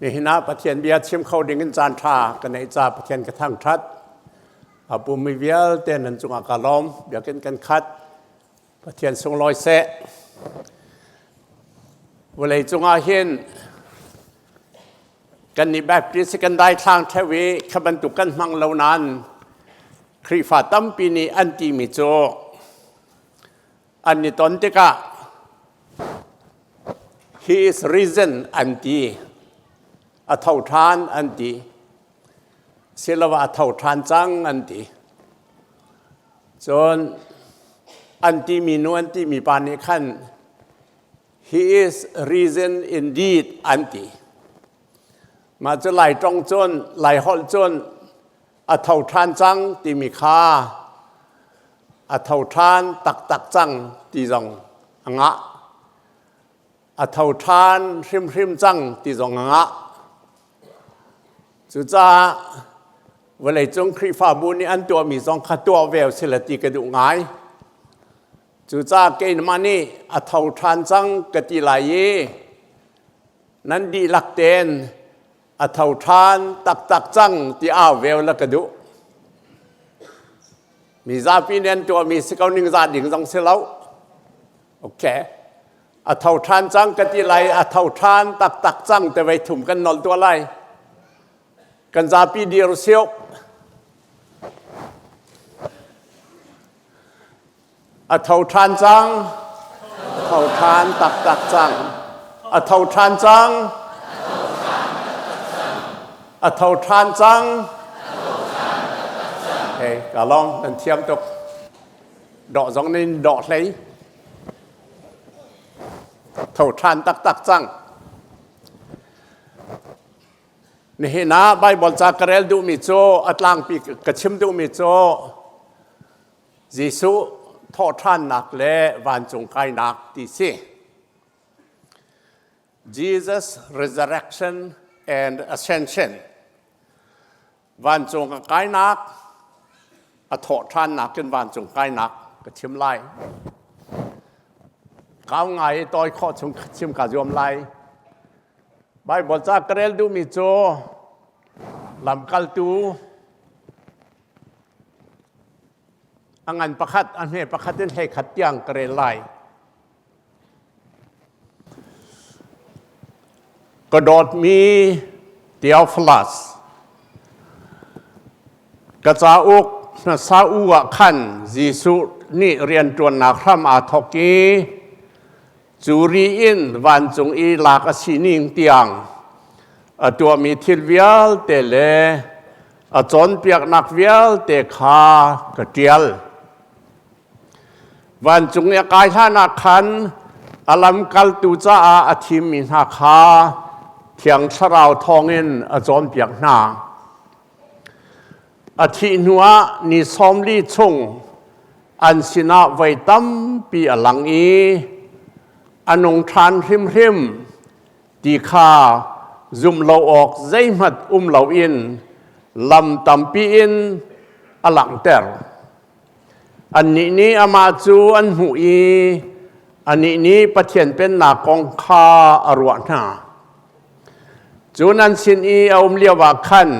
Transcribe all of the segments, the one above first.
Nihin ah Pathian bia chim kho ding in caan ṭha ka neih ca Pathian ka thangṭhat. A pummi vialte nan cungah ka lawm. Biakinn kan khat. Pathian sunglawi seh. Vawlei cungah hin kan nih Baptist kan daithlang ṭheo i kha bantuk kan hmang lo nain Khrihfa tampi nih an timi cu an i ton tikah he is risen an ti, a tho ṭhan an ti, siloah a tho ṭhan cang an ti. Cun an timi nu an timi pa nih khan he is risen indeed an ti. Mah cu Lai ṭong cun Lai holh cun a tho ṭhan cang timi kha a tho ṭhan taktak cang ti zong a ngah. A tho ṭhan hrimhrim cang ti zong a ngah. Cucaah vawleicung Khrihfabu nih an tuahmi zong kha tuah ve usih la ti ka duh ngai. Cucaah keimah nih a tho ṭhan cang ka ti lai i nan dihlak tein a tho ṭhan taktak cang ti au veo la ka duh. Mi zapi nih an tuahmi si ko ningzah ding zong si lo. Okay. A tho ṭhan cang ka ti lai, a tho ṭhan taktak cang te vei thum kan nol tuah lai. Kan zapi dir siok. A tho ṭhan cang. A tho ṭhan taktak cang. A tho ṭhan cang. A tho ṭhan cang. Hey, ka lawm nan thiam tuk. Dawh zong nin dawh hlei. Tho ṭhan taktak cang. Nihin ah Bible ca ka rel duhmi cu a tlangpi ka chim duhmi cu Jesuh thawhṭhannak le vancung kainak ti si. Jesus resurrection and ascension. Vancung a kainak, a thawhṭhannak in vancung kainak ka chim lai. Kau ngai i tawi khawh chung chim ka zuam lai. Bible ca ka rel duhmi cu lamkaltu A ngan pakhat, a hme pakhat in 11 tiang ka rel lai. Ka dawtmi Theophilus, ka cauk hmasa u ah khan Jesuh nih rianṭuannak hram aa thawk i cu ri in vancung i lak a si ning tiang a tuahmi thil vialte le a cawnpiaknak vialte kha ka ṭial. Vancung i a kai hlanah khan a lamkaltu caah a thimmi hna kha Thiang Thlarau thawngin a cawnpiak hna. A thih hnuah ni 40 chung an sinah voi tampi a lang i a nung ṭhan hrimhrim ti kha zumh lo awk zeihmanh um loin lam tampi in a langhter. Annih nih amah cu an hmuh i anih nih Pathian Pennak kong kha a ruah hna. Cun an sin i a um lioah khan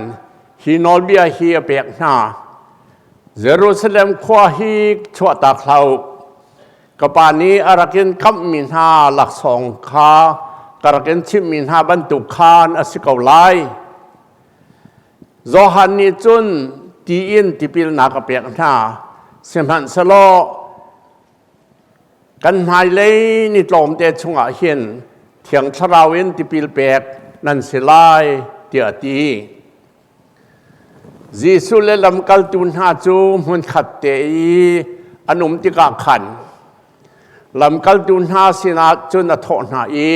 hi nawlbia hi a pek hna. Jerusalem khua hi chuahtak hlah u. Ka pa nih a rak in kamhmi hna laksawng kha ka rak in chimhmi hna bantuk khan a si ko lai. Johan nih cun ti in tipilnak a pek hna. Sihmanhsehlaw kan hmailei ni tlawmte chungah hin Thiang Thlarau in tipil pek nan si lai tiah a ti. Jesuh le lamkaltu hna cu hmunkhat te i an um tikah khan lamkaltu hna sinah cun a thawh hna i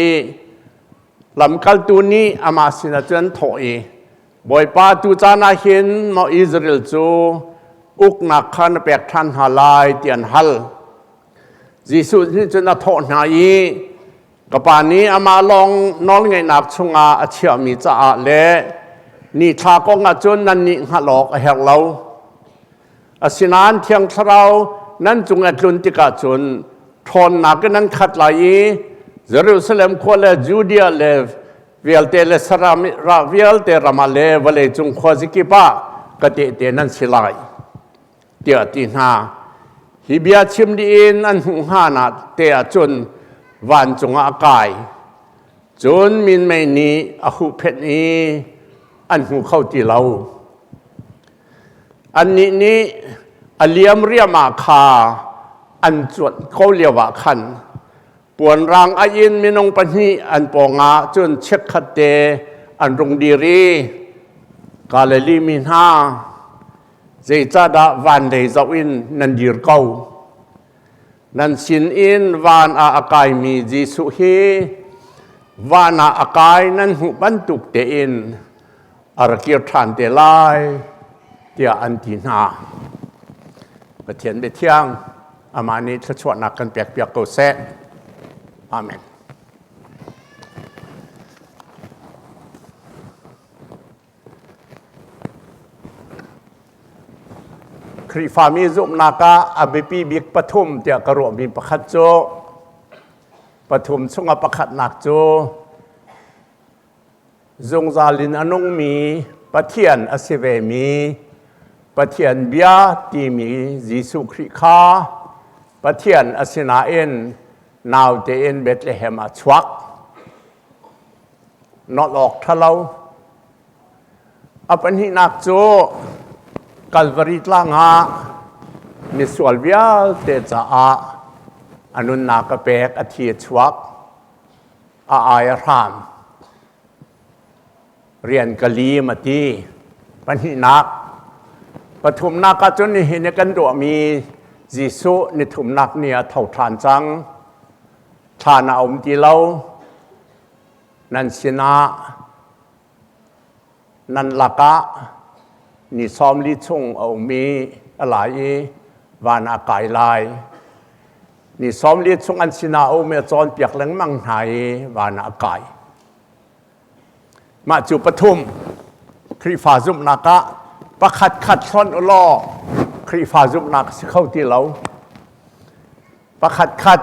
lamkaltu nih amah sinah cun an thawh i Bawipa tu caan ah hin maw Israel cu uknak kha na pek ṭhan hna lai ti an hal. Jesuh nih cun a thawh hna i Ka pa nih amah lawng nawlngeihnak chungah a chiahmi caah le nithla kong ah cun nannih hngalh awk a herh lo. Asinain Thiang Thlarau nan cung a tlun tikah cun ṭhawnnak in nan khat lai i Jerusalem khua le Judea le Vialte le saram ra vialte ram ah le vawleicung khuazikip ah ka tehte nan si lai, tiah a ti hna. Hi bia chim dih in an hmuh hnga ah te ah cun vancung ah a kai. Cun minmei nih a huhphenh i an hmu kho ti lo. Annih nih a liam riam ah kha an cuanh ko lio ah khan puanrang aih in minung pahnih an pawngah cun chikkhat te an rung dir i Galilee mi hna zeicahdah van lei zoh in nan dir ko? Nan sinin van ah a kaimi Jesuh hi van ah a kai nan hmuh bantuk tein a ra kir ṭhan te lai tiah an ti hna. Pathian biathiang amah nih thluachuahnak kan pekpiak ko seh. Amen. Khrihfami zumhnak ah a biapi bik pathum tiah ka ruahmi pakhat cu pathum chungah pakhatnak cu zungzal in a nungmi Pathian a si vemi Pathian bia timi Jesuh Khrih kha Pathian a si nain naute in Bethlehem ah chuak. Nolh awk ṭhalo. A pahnihnak cu Kalvari tlang ah misual vialte caah a nunnak a pek, a thi a chuak, a ai a hram. Rian ka lim a ti. Pahnihnak. Pathumnak ah cun nihin i kan tuahmi Jesuh nithumnak ni a tho ṭhan cang. Thlan a um ti lo. Nan sinah nan lakah ni 40 chung a um i a lai i van ah kai lai. Ni 40 chung an sinah a um i a cawnpiak lengmang hna i van ah a kai. Mah cu pathum Khrihfa zumhnak ah pakhat khat hlonh u law Khrihfa zumhnak a si kho ti lo. Pakhat khat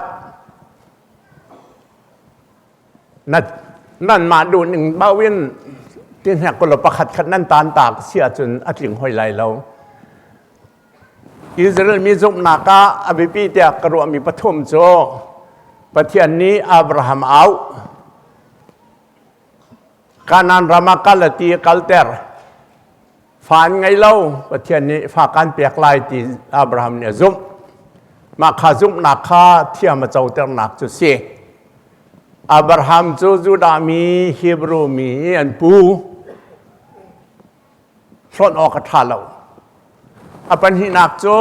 Nanmah duhning paoh in ti hnek kulaw pakhat khat nan tan ta si ahcun a tling hoi lai lo. Israel mi zumhnak ah a biapi tiah ka ruahmi pathum cu Pathian nih Abraham auh, Kanaan ram ah kal a ti kalter. Fa an ngei lo, Pathian nih fa kan pek lai ti Abraham nih a zumh. Mah kha zumhnak kha thiam a coternak cu si. Abraham cu Judah mi, Hebrew mi an pu. Hlonh awk a ṭha lo. A pahnihnak cu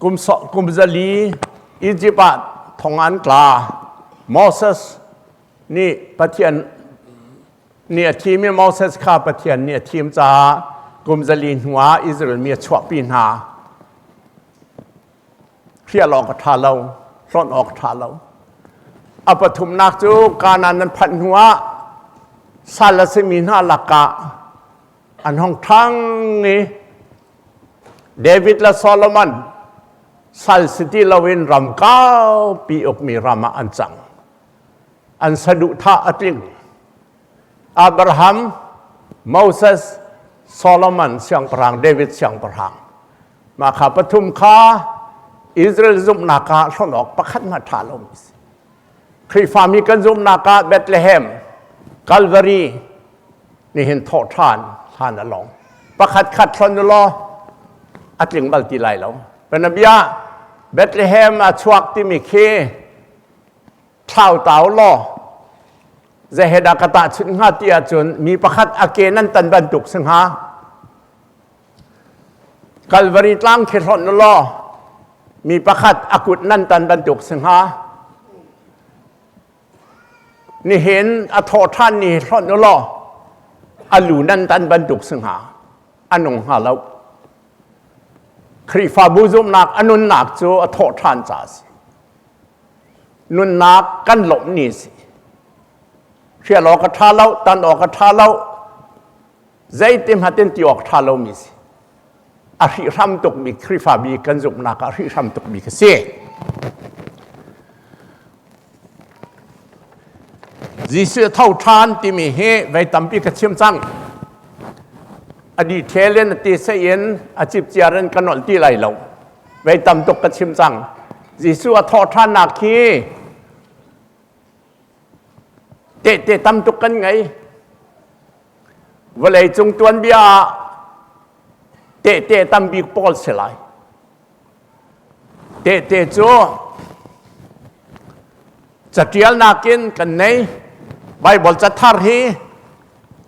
kum, kum zali Egypt ah thong an tla. Moses nih Pathian nih a thim i Moses kha Pathian nih a thim caah kum 400 hnuah Israel mi a chuahpi hna. Hrial awk a ṭha lo, hlonh awk a ṭha lo. A pathumnak cu Kanaan an phanh hnuah sal a simi hna lakah an hong ṭhang i David le Solomon sal si ti loin ram kaupi ukmi ram ah an cang. An saduhthah a tling. Abraham, Moses, Solomon siangpahrang, David siangpahrang. Mah kha pathum kha Israel zumhnak ah hlonh awk pakhat hmanh ṭha lomi a si. Khrihfami kan zumhnak ah Bethlehem, Calvary nihin thawh ṭhan hlan a long. Pakhat khat hlonh u law a tling bal ti lai lo. Panabia Bethlehem a chuak timi khi thlautau law zeihedah ka tahchunh hnga ti ahcun mi pakhat a ke nan tan bantuk si hnga. Kalvari tlang khi hlonh u law mi pakhat a kut nan tan bantuk si hnga. Nihin a thawh ṭhan ni hlonh u law a lu nan tan bantuk si hnga. A nung hnga lo. Khrihfabu zumhnak a nunnak cu a thawh ṭhan ca a si. Nunnak kan lawmh ni si. Hrial awk a ṭha lo, tan awk a ṭha lo, zeiti hmatin ti awk ṭha lomi si. A hrihhram tukmi Khrihfabi kan zumhnak ah hrihhram tukmi ka si. Jesuh tho ṭhan timi hi vei tampi ka chim cang. A detail in a ti in a cipciar in ka nolh ti lai lo. Vei tam tuk ka chim cang. Jesuh a thawh ṭhannak hi tehte tam tuk kan ngei. Vawlei cung tuanbia ah tehte tam bik pawl si lai. Tehte cu catialnak in kan nei. Bible cathar hi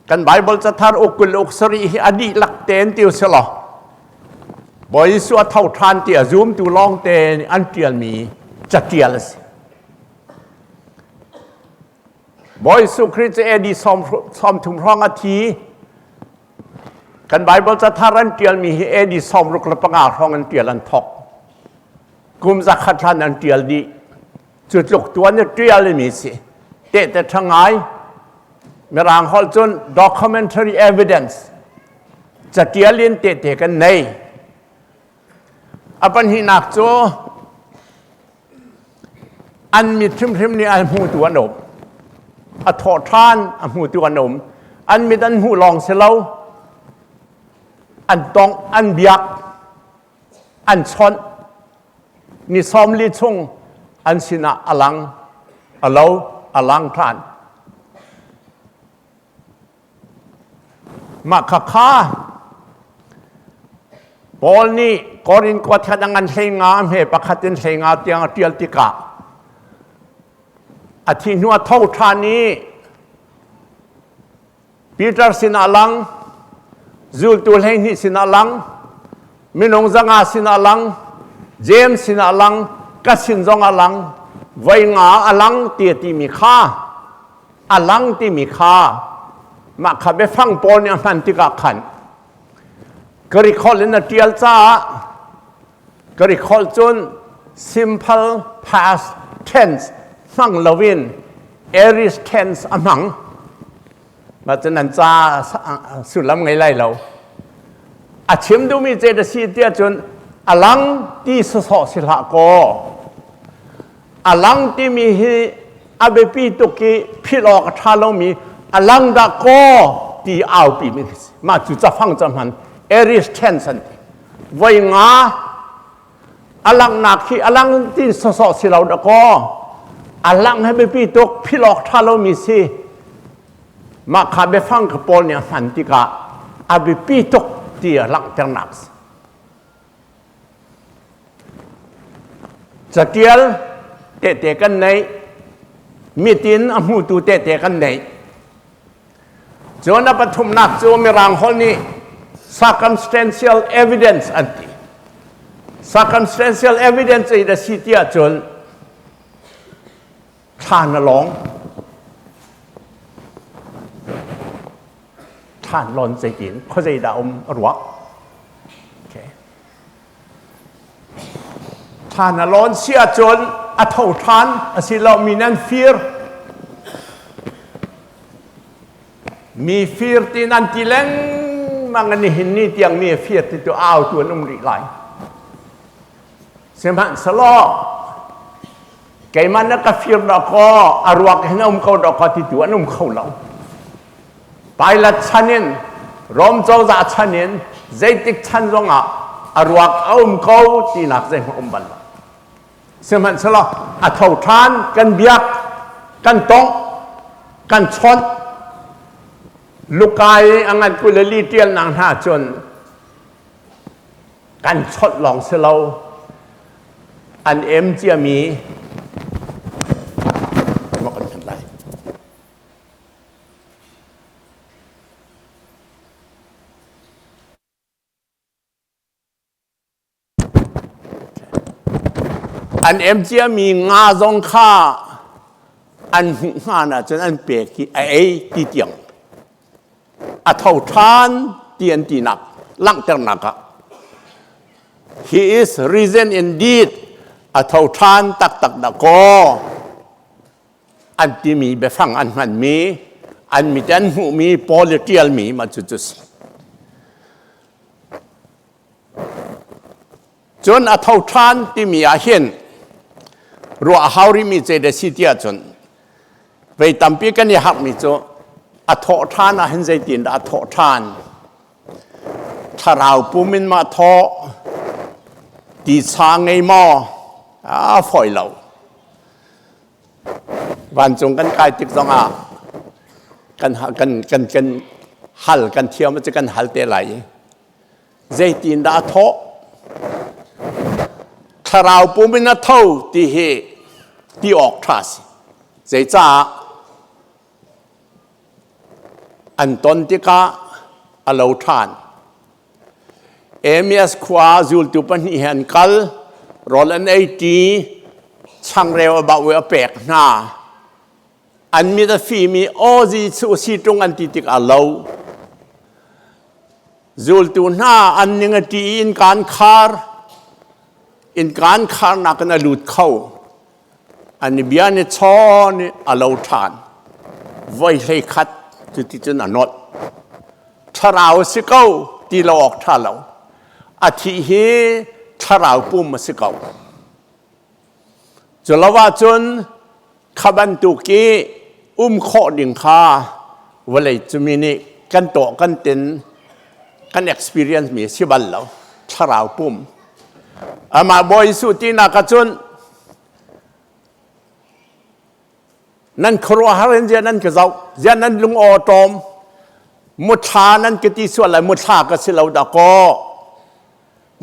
kan Bible cathar uk 20 uk sarih hi a dihlak tein ti usih law Bawi Jesuh a tho ṭhan ti a zumtu lawng te an ṭialmi catial a si. Bawi Jesuh Khrih cu AD 30 hrawng a thi. Kan Bible cathar an ṭialmi hi AD 65 hrawng an ṭial an thawk. Kum zakhat hlan an ṭial dih. Cu tluk tuan i ṭial mi si. Tehte ṭha ngai. Mirang holh cun documentary evidence catial in tehte kan nei. A pahnihnak cu an mit hrimhrim nih an hmutu an um. A thawh ṭhan a hmutu an um. An mit an hmuh lawng si lo. An tongh, an biak, an chawnh. Ni 40 chung an sinah a lang, a lo, a lang ṭhan. Mah khakha Paul nih Korin khua that a ngan 15 a hme pakhat in 15 tiang a ṭial tikah a thi hnu a tho ṭhan i Peter sinah lang, zultu 12 sinah lang, minung 500 sinah lang, James sinah lang, ka sin zong a lang, voi nga a lang ti a timi kha a lang timi kha mah kha biafang pawl nih a hman tikah khan Greek holh in a ṭial caah Greek holh cun simple past tense hmang loin aorist tense a hmang. Mah cu nan ca sullam ngei lai lo. A chim duhmi ce da si tiah cun a lang ti sawsawh si hlah kaw a lang timi hi a biapi tuk i philh awk a ṭha lomi a lang dah kaw ti aupi mi mah cu cafang ca hman aorist tense an ti. Voi nga a langhnak hi a lang ti sawsawh si lo dah kaw a lang he biapi tuk philh awk ṭha lomi si mah kha biafang kha Paul nih a hman tikah a biapi tuk ti a langhternak si. Catial tehte kan neih, mitin a hmutu tehte kan neih. Cun a pathumnak cu Mirang holh nih circumstantial evidence an ti. Circumstantial evidence in a si ti ahcun thlan a lawng. Thlan lawn zeitin khuazei dah um a ruak. Okay. Thlan a lawn si ahcun a tho ṭhan asilo mi nan fir. Mi fir ti nan ti lengmang an nihin ni tiang mi fir ti tu au tu an um rih lai. Sihmanhsehlaw keimah na ka fir dawkaw a ruak hin a um ko dawkaw ti tu an um kho lo. Pilate chan in Rom cozah chan in zeitik chan zongah a ruak a um ko tinak zeihmanh um bal lo. Sihmanhsehlaw a tho ṭhan kan biak kan tongh kan chawnh lukai a ngan 24 ṭialnak hna cun kan chawnh lawng si lo an em ciami kan lai. An em ciami nga zong kha an hmuh hngan ahcun an pek i a ei ti tiang a tho ṭhan ti an tinak langhternak ah he is risen indeed a tho ṭhan taktak dah kaw an timi biafang an hmanmi an mit an hmuhmi Paul i ṭialmi mah cu cu si. Cun a tho ṭhan timi ah hin ruah a hau rihmi ce da si tiah cun. Vei tampi kan i harhmi cu a thawh ṭhan ah hin zeitin dah a thawh ṭhan? Thlarau pum in ma thawh? Tisa ngei maw? A fawi lo. Vancung kan kai tik zongah kan kan kan kan hal kan thiam cu kan hal te lai i zeitin dah a thawh? Thlarau pum in a tho ti hi ti awk ṭha si. Zeicah an ton tikah a lo ṭhan. Emias khua zultu pahnih he an kal, rawl an ei ṭi, changreu a bauh i a pek hna. An mit a fim i aw Jesuh si ṭung an ti tikah lo. Zultu hna an ning a ṭi i innka an khar. Innka an kharnak in a lut kho. An i bia ni chawn i a lo ṭhan. Voi 11 cuticun a nolh. Thlarau a si ko ti lo awk ṭha lo. A thih hi thlarau pum a si ko. Cu lo ahcun kha bantuk i um khawh ding kha vawlei cumi nih kan tawh kan tin kan experience mi si bal lo thlarau pum amah Bawi Jesuh tinak ahcun nan khuaruahhar in zia nan ka zoh zia nan lung aw tawm muthla nan ka ti sual lai muthla ka si lo dah kaw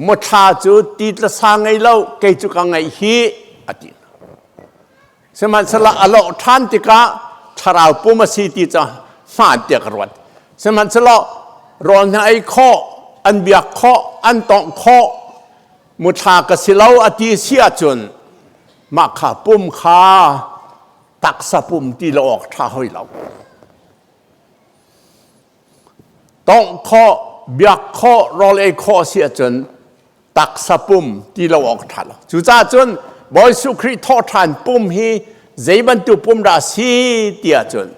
muthla cu ti tla sa ngei lo kei cu ka ngeih hi a ti. Sihmanhsehlaw a lawh ṭhan tikah thlarau pum a si ti cu hmaan tiah ka ruat. Sihmanhsehlaw rawl hna ei khawh, an biak khawh, an tawngh khawh, muthla ka si lo a ti si ahcun mah kha pum kha taksa pum ti lo awk ṭha hoi lo. Tawngh khawh, biak khawh, rawl ei khawh a si ahcun taksa pum ti lo awk ṭha lo. Cucaah cun Bawi Jesuh Khrih thawhṭhan pum hi zei bantuk pum dah a si ti ahcun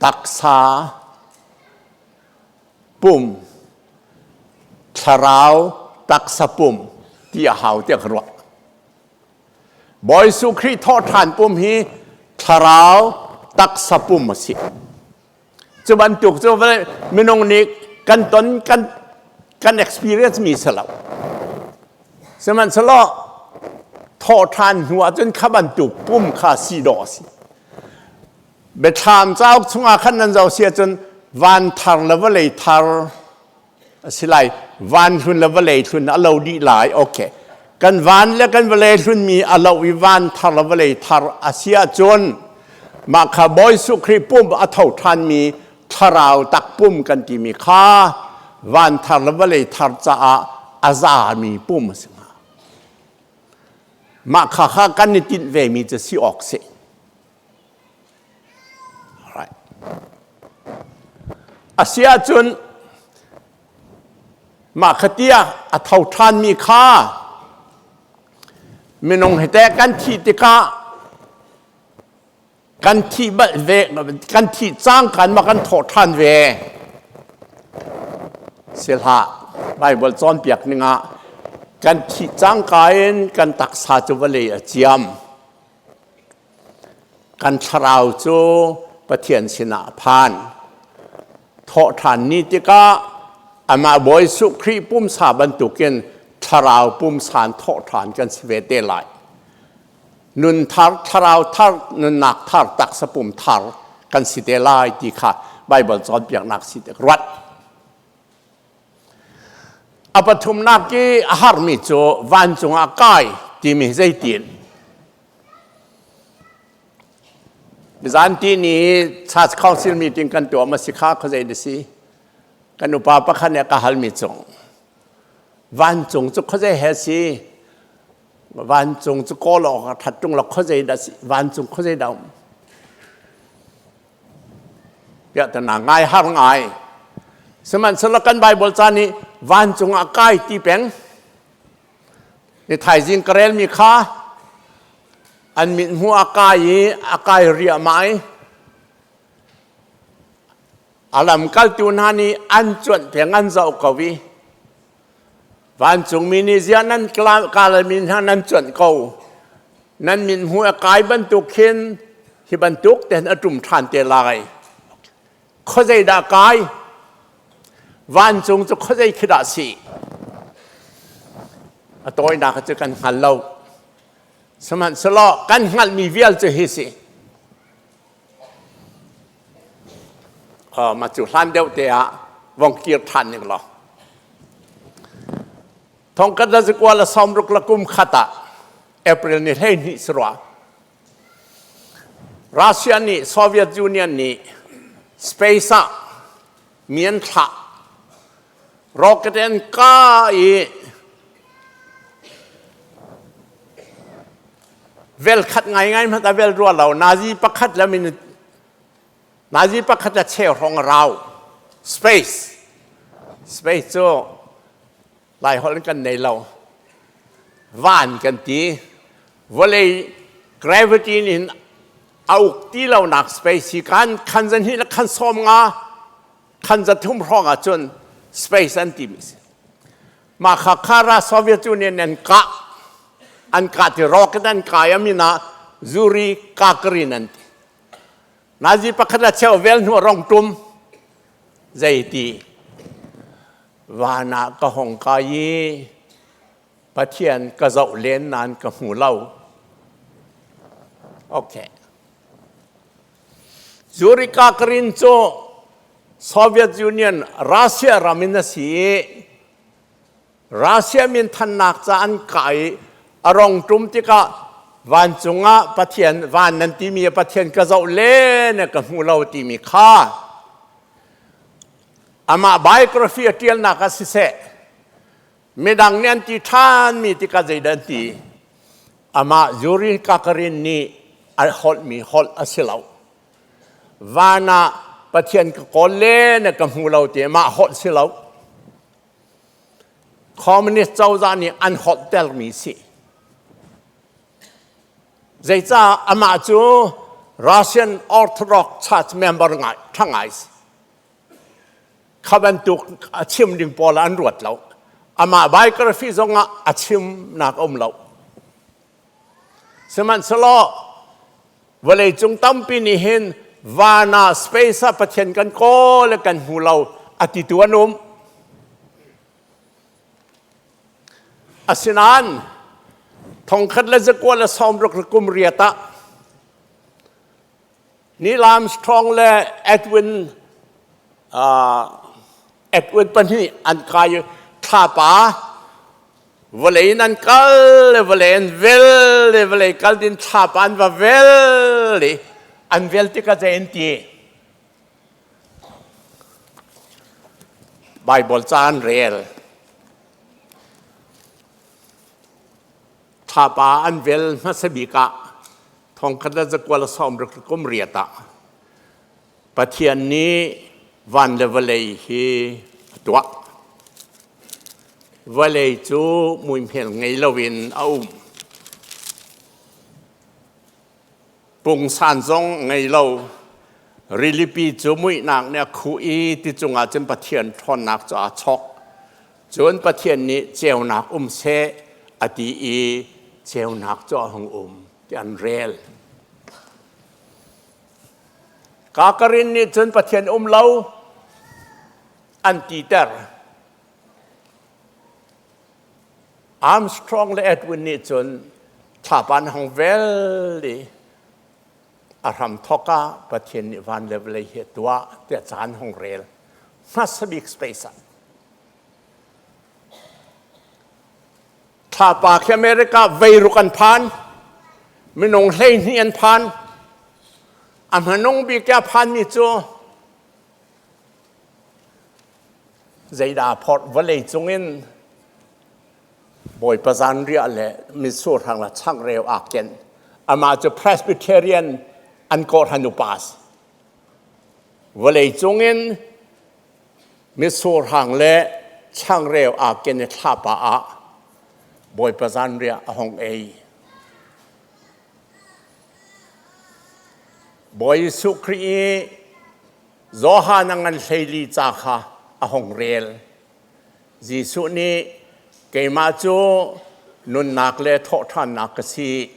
taksa pum thlarau taksa pum ti a hau tiah ka ruah. Bawi Jesuh Khrih thawhṭhan pum hi thlarau taksa pum a si. Cu bantuk cu minung nih kan ton kan kan experience mi si lo. Sihmanhsehlaw thawhṭhan hnu ahcun kha bantuk pum kha si dawh a si. Biathlam cauk chungah khan nan zoh si ahcun van thar le vawlei thar a si lai. Van hlun le vawlei hlun a lo dih lai. Okay. Kan van le kan vawlei hlunmi a lo i van thar le vawlei thar a si ahcun mah kha Bawi Jesuh Khrih pum a tho ṭhanmi thlarau takpum kan timi kha van thar le vawlei thar caah a zami pum a si hnga. Mah kha kha kan i tinh vemi cu si awk si. Alright. A si ahcun mah kha tiah a tho ṭhanmi kha minung hi teh kan thih tikah kan thih bal ve kan thih cang kan ma kan thawh ṭhan ve si hlah. Bible cawnpiak ning ah kan thih cangka in kan taksa cu vawlei a ciam, kan thlarau cu Pathian sinah a phan. Thawhṭhan ni tikah amah Bawi Jesuh Khrih pumsa bantukin thlarau pumsa in thawhṭhan kan si ve te lai. Nun thar, thlarau thar, nunnak thar, taksa pum thar kan si te lai ti kha Baibal cawnpiaknak si te ruat. A pathumnak i a harmi cu vancung ah kai timi zeitin? Zanti ni Church Council meeting kan tuah ma si kha khuazei na si? Kan upa pakhat nih a ka halmi cung vancung cu khuazei he si? Vancung cu kawl awk a ṭhat ṭung lo, khuazei dah si? Vancung khuazei dah um? Piahtana ngai har ngai. Sihmanhsehlaw kan Bible ca nih vancung ah kai ti peng. Ni thaizing ka relmi kha an mithmuh a kai i a kai riahmah i a lamkaltu hna nih an cuanh peng an zoh ko i vancungmi nih ziah nan kalami hna nan cuanh ko. Nan min hmu a kai bantuk khin hi bantuk ten a ṭum ṭhan te lai. Khuazei dah kai? Vancung cu khuazei khi dah si? A tawinak cu kan hngal lo. Sihmanhsehlaw kan hngalhmi vial cu hi si. Mah cu hlan deuh te ah vong kir ṭhan ning law. Thongkhat le zakua le sawmruk le kum khat ah April ni 12 si rua. Russia nih Soviet Union nih space ah mi an thlah. Rocket an ka i vel khat ngaingai hmanh a vel rua lo. Nazi pakhat le minute Nazi pakhat le cheu hrawng a rau. Space. Space cu Laiholh in kan nei lo. Van kan ti. Vawlei gravity in a uk ti lonak space hi kan khan zan hi le khan sawm nga khan za thum hrawng ahcun space an timi si. Mah kha khara Soviet Union an kah an kah ti rocket an kai amina Yuri Gagarin an ti. Nazi pakhat le cheu vel hnu rong tum zeiti van ah ka hong kai i Pathian ka zoh len nain ka hmu lo. Okay. Zurika Karin cu Soviet Union Russia ram in a si i Russia minthannak ca an kah i a rong ṭum tikah vancung ah Pathian van nan timi ah Pathian ka zoh len ka hmu lo timi kha amah biography a ṭialnak ah siseh midang nih an ti ṭhanmi tikah zeidah an ti amah Yuri Gagarin nih a holhmi holh a si lo van ah Pathian ka kawl len ka hmu lo ti amah holh si lo Communist cozah nih an holhtermi si. Zeicah amah cu Russian Orthodox Church member ngai ṭha ngai si. Kha bantuk a chim ding pawl an ruat lo. Amah biography zongah a chimnak a um lo. Sihmanhsehlaw vawleicung tampi nih hin van ah space ah Pathian kan kawl le kan hmu lo a titu an um. Asinain thongkhat le zakua le sawmruk le kum riat ah Neil Armstrong le Edwin Edwin pahnih an kai thlapa vawlei in an kal le vawlei an vel le vawlei kal din thlapa an va vel i an vel tikah zei an ti Bible ca an rel Thlapa an vel hmasa bik ah thongkhat le zakua le sawmruk kum riat ah Pathian nih van le vawlei hi a tuah. Vawlei cu muihmel ngei loin a um. Pungsan zong ngei lo. Rilipi cu muihnak nih a khuh i ti cungah cun Pathian ṭhawnnak cu aa chawk. Cun Pathian nih ceunak um seh a ti i ceunak cu a hung um ti an rel. Kakarin nih cun Pathian um lo an titer. Armstrong le Edwin nih cun thlapan hong vel i a hram thawk ah Pathian nih van le vawlei hi a tuah tiah caan hong rel. Hmasa bik space ah. Thlapa khi America veiruk an phan. Minung 12 an phan. A hmanung bik a phanmi cu zeidah phorh vawlei cungin Bawipa zanriah le mitsur hang le changreu aa ken. Amah cu Presbyterian an kawhhran upa a si. Vawlei cungin mitsur hang le changreu aa ken i thlapa ah Bawipa zanriah a hung ei. Bawi Jesuh Khrih i Johan a ngan 14 ca kha a hung rel. Jesuh nih keimah cu nunnak le thawhṭhannak ka si.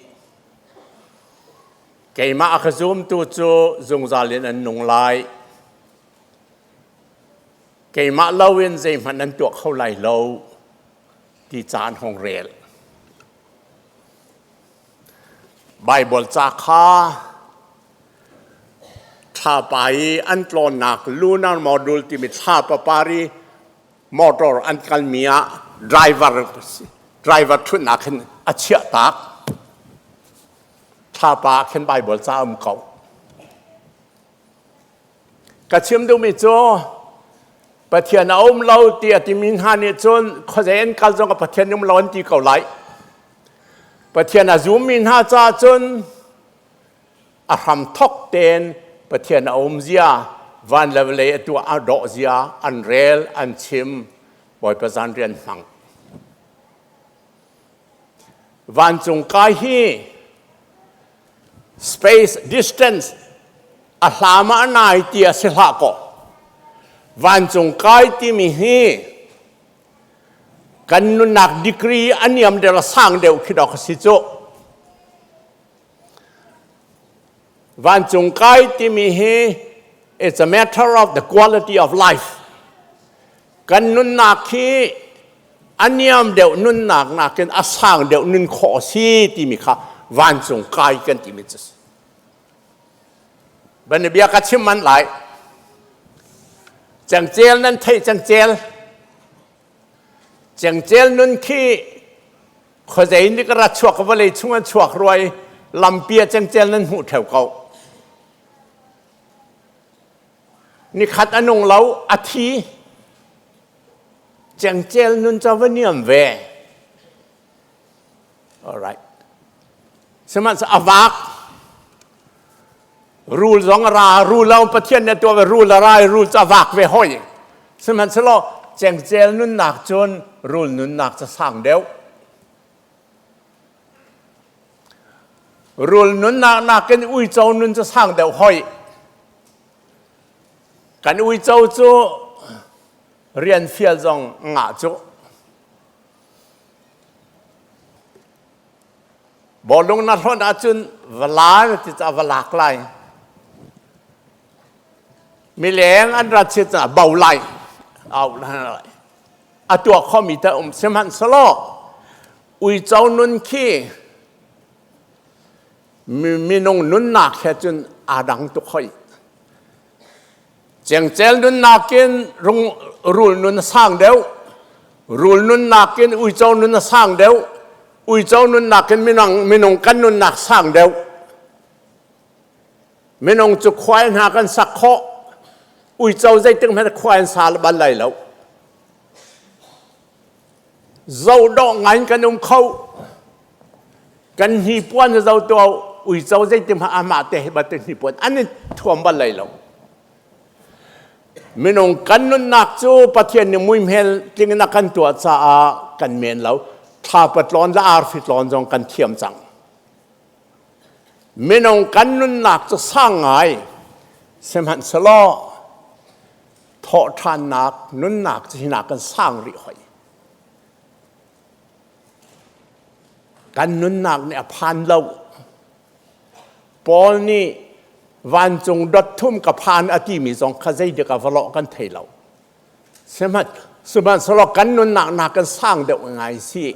Keimah a ka zumtu cu zungzal in an nung lai. Keimah loin zeihmanh nan tuah kho lai lo ti ca an hong rel. Baibal ca kha thlapa i an tlawnnak lunar module timi thlapa par i motor an kalmi ah driver driver ṭhutnak hin a chiah tak. Thlapa ah khin Baibal ca um ko. Ka chim duhmi cu Pathian a um lo ti a timi hna nih cun khuazei an kal zong ah Pathian um lo an ti ko lai. Pathian a zummi hna caah cun a hramthok tein Pathian a um zia, van le vawlei a tuah a dawh zia an rel, an chim, Bawipa zan rian hmang. Vancung kai hi space distance a hla ma a nai ti a si hlah kaw vancung kai timi hi kan nunnak degree a niam deuh a sang deuh khi dok a si cu. Vancung kai timi hi it's a matter of the quality of life. Kan nunnak hi a niam deuh nunnak nakin a sang deuh nun khawh a si timi kha vancung kai kan timi cu si. Banabia ka chim man lai. Cengcel nan theih cengcel. Cengcel nun khi khuazei nih ka ra chuak vawlei chung an chuak ruai lampi ah cengcel nan hmuh theo ko. Nikhat a nung lo a thi. Cengcel nun ca va niam ve. All right. Sihmanhsehlaw a vak. Rul zong a ra, rul lo Pathian nih a tuah ve, rul a ra i rul cu a vak ve hoi. Sihmanhsehlaw cengcel nunnak cun rul nunnak cu sang deuh. Rul nunnak nakin uico nun cu sang deuh hoi. Kan uico cu rian fial zong ngah cu. Bawlung na hlonh ahcun va la na ti caah va lak lai. Mileng an rat si caah bo lai. Au lai. A tuah khomi te um sihmanhsehlaw uico nun khi minung nunnak he cun aa dang tuk hoi. Cengcel nunnak in rul nun a sang deuh. Rul nunnak in uico nun a sang deuh. Uico nunnak in minung kan nunnak sang deuh. Minung cu khuai hna kan sak khawh. Uico zeitik hmanh khua in sa bal lai lo. Zohdawh ngai in kan um kho. Kan hnipuan zo tuah uico zeitim hmanh amah te hi bantuk hnipuan an i thuam bal lai lo. Minung kan nunnak cu Pathian nih muihmel tling in a kan tuah caah kan men lo. Thlapa tlawn le arfi tlawn zong kan thiam cang. Minung kan nunnak cu sang ngai. Sihmanhsehlaw thawhṭhannak nunnak cu hi nakin sang rih hoi. Kan nunnak nih a phan lo. Paul nih vancung dot thum ka phan a timi zong kha zeidik a va lawh kan thei lo. Sihmanhsehlaw kan nunnak nakin sang deuh ngai si.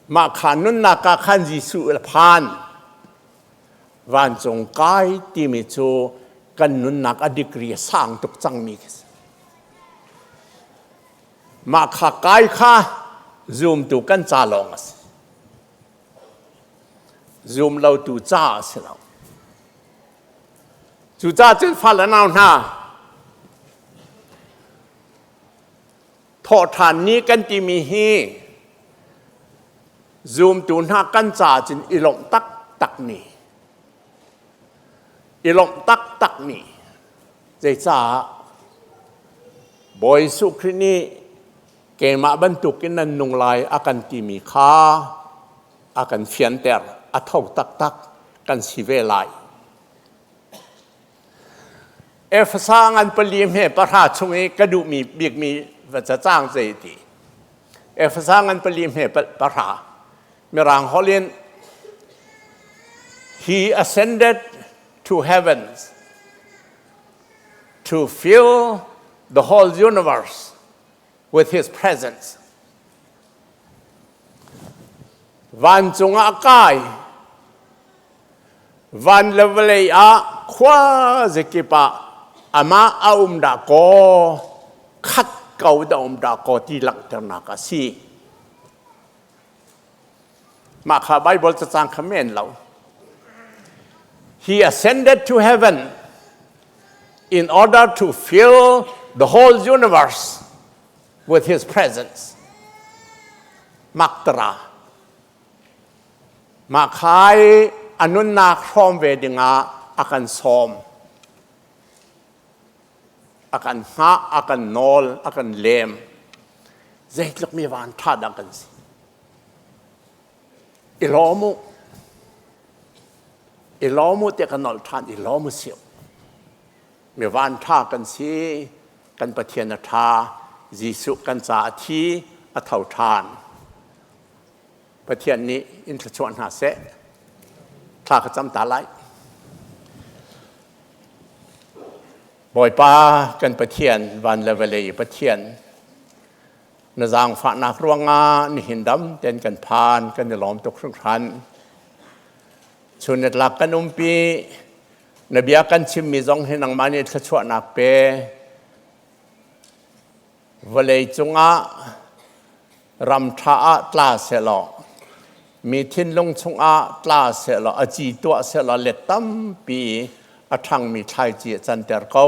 Mah kha nunnak ah khan Jesuh a phan. Vancung kai timi cu kan nunnak a degree a sang tuk cangmi khi si. Mah kha kai kha zumtu kan ca lawng a si. Zum lotu ca a si lo. Cucaah cun fale nau hna, thawhṭhan ni kan timi hi zumtu hna kan ca cun i lawmh taktak ni, i lawmh taktak ni. Zeicah Bawi Jesuh Khrih nih keimah bantukin nan nung lai a kan timi kha a kan fianter, a tho taktak kan si ve lai. Efesa ngan pali hme pahra chung i ka duhmi bikmi va cacang zei ti. Efesa ngan pali hme pahra. Mirang holh in. He ascended to heavens to fill the whole universe with his presence. Vancung ah a kai. Van le vawlei ah khua zakip ah amah a um dah kaw khat ko dah um dah kaw ti langhternak a si. Mah kha Bible cacang kha men lo. He ascended to heaven in order to fill the whole universe with his presence. Maktara. Mah khai a nunnak hrawm ve dingah a kan sawm. A kan hngah, a kan nawl, a kan lem. Zeitluk mi van ṭha dah kan si. I lawm u. I lawm u tiah kan nolh ṭhan, i lawm u sih. Mi van ṭha kan si, kan Pathian a ṭha, Jesuh kan ca a thi, a tho ṭhan. Pathian nih in thluachuah hna seh. Thla ka cam ta lai. Bawipa kan Pathian, van le vawlei Pathian, na zaangfahnak ruangah nihin dam ten kan phan, kan i lawm tuk hringhran. Chun nitlak kan umpi, na bia kan chimmi zong hi nangmah nih thluachuahnak pe. Vawlei cungah ram ṭha ah tla sehlaw, mi thinlung chungah tla sehlaw, a ci tuah sehlaw let tampi a ṭhangmi thlaici a canter ko.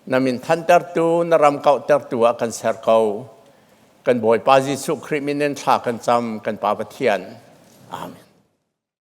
Na min thantertu, na ram kauhtertu ah kan ser ko. Kan Bawipa Jesuh Khrih min in thla kan cam, kan Pa Pathian. Amen.